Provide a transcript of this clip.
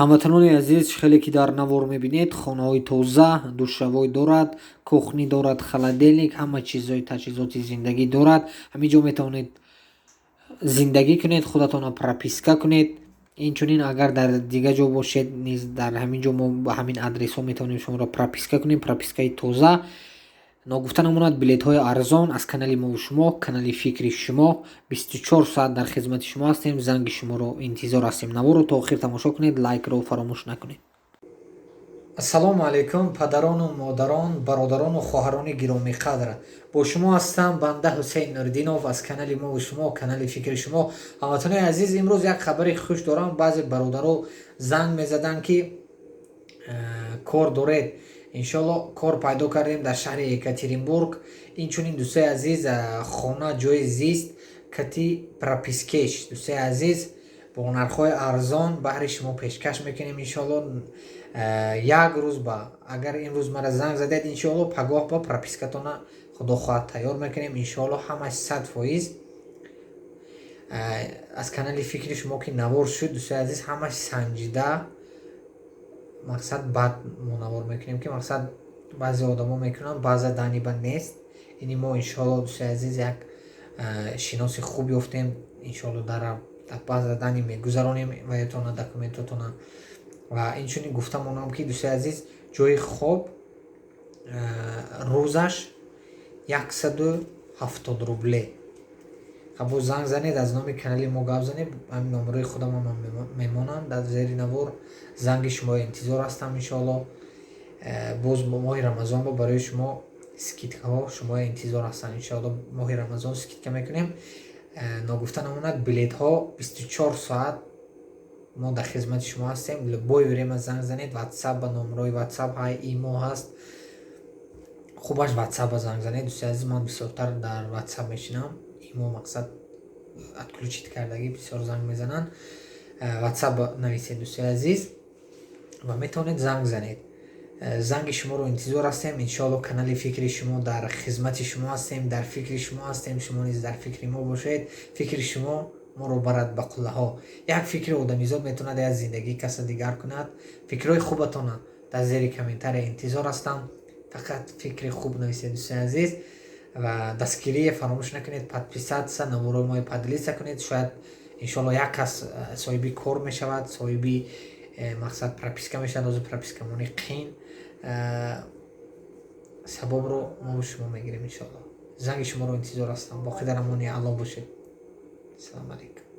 Ҳамватанони азиз, хеле ки дар навор мебинед, хонаҳои тоза, душавой дорад, кухни дорад, холодильник, ҳама чизҳои таҷҳизоти зиндагӣ дорад. Ҳамин ҷо метавонед зиндагӣ кунед, худатонро прописка кунед. Инчунин, агар дар дигар ҷо бошед низ, дар ҳамин ҷо мо ба ҳамин адресҳо метавонем шуморо прописка кунем. Пропискаи тоза. Ногуфта намонад, билетҳои арзон аз канали мову шумо, канали «Фикри шумо». 24 соат дар хизмати шумо ҳастем, занги шуморо интизор ҳастем. Наворро то охир тамошо кунед, лайкро фаромӯш накунед. Ассалому алайкум, падарону модарон, бародарону хоҳарони гиромиқадр! Бо шумо ҳастам банда Ҳусейн Нуриддинов аз канали мову шумо, канали «Фикри шумо». Ҳамватанони азиз, имрӯз як хабари хуш дорам. Баъзе бародаро занг мезаданд, ки кор доред. Иншоалло, кор пайдо кардем дар шаҳри Екатеринбург. Инчунин, дӯстои азиз, хона, ҷои зист кати пропискеш, дӯстои азиз, бо нархҳои арзон баҳри шумо пешкаш мекунем, иншоалло. Як рӯз ба, агар имрӯз мара занг задед, иншоалло, пагоҳ ба пропискатона, худо хоҳад, тайёр мекунем, иншоалло, ҳамаш 100%. Аз канали «Фикри шумо» ки навор шуд, дӯстои азиз, ҳамаш санҷида, мақсад, баъд мо навор мекунем, ки мақсад, баъзе одамо мекунанд, баъза даниба нест. Ини мо, иншоалло, дӯстои азиз, як шиноси хуб ёфтем. Иншоалло, дар баъза дани мегузаронем ваятона, документотона. Ва инчунин гуфта монам, ки, дӯстои азиз, ҷои хоб рӯзаш 170 рубле. Боз занг занед, аз номи канали мо гап занед. Ҳамин номерои худам мемонам дар зери навор. Занги шумо интизор ҳастам, иншоалло. Боз моҳи Рамазон бо барои шумо скидкаҳо шумо интизор ҳастанд. Иншоалло, моҳи Рамазон скидка мекунем. Ногуфта намонад, билетҳо 24 соат мо дар хизмати шумо ҳастем. Любое время занг занед. Ватсап ба номерои Ватсап ҳай, Имо ҳаст. Хубаш Ватсап ба занг занед, дӯсти азиз. Ман бисёртар дар Ватсап мешинам. Имо, мақсад, отключить кардагӣ, бисёр занг мезананд. Ватсап нависед, дӯсти азиз, ва метавонед занг занед. Занги шуморо интизор ҳастем, иншоалло. Канали «Фикри шумо» дар хизмати шумо ҳастем, дар фикри шумо ҳастем. Шумо низ дар фикри мо бошед. Фикри шумо моро барад ба қуллаҳо. Як фикри одамизод метавонад як зиндагии каса дигар кунад. Фикрҳои хубатона дар зери комментария интизор ҳастам. Фақат фикри хуб нависед, дӯстони азиз, ва дастгирие фаромӯш накунед. Подписаться, наворои мои поделиться кунед. Шояд, иншоалло, як кас соҳиби кор мешавад, соҳиби мақсад, прописка мешавад. Ҳозир пропискамони қин. Сабобро мо шумо мегирем, иншоалло. Занги шуморо интизор ҳастам. Боқӣ дар амони Аллоҳ бошед. Салому алайкум.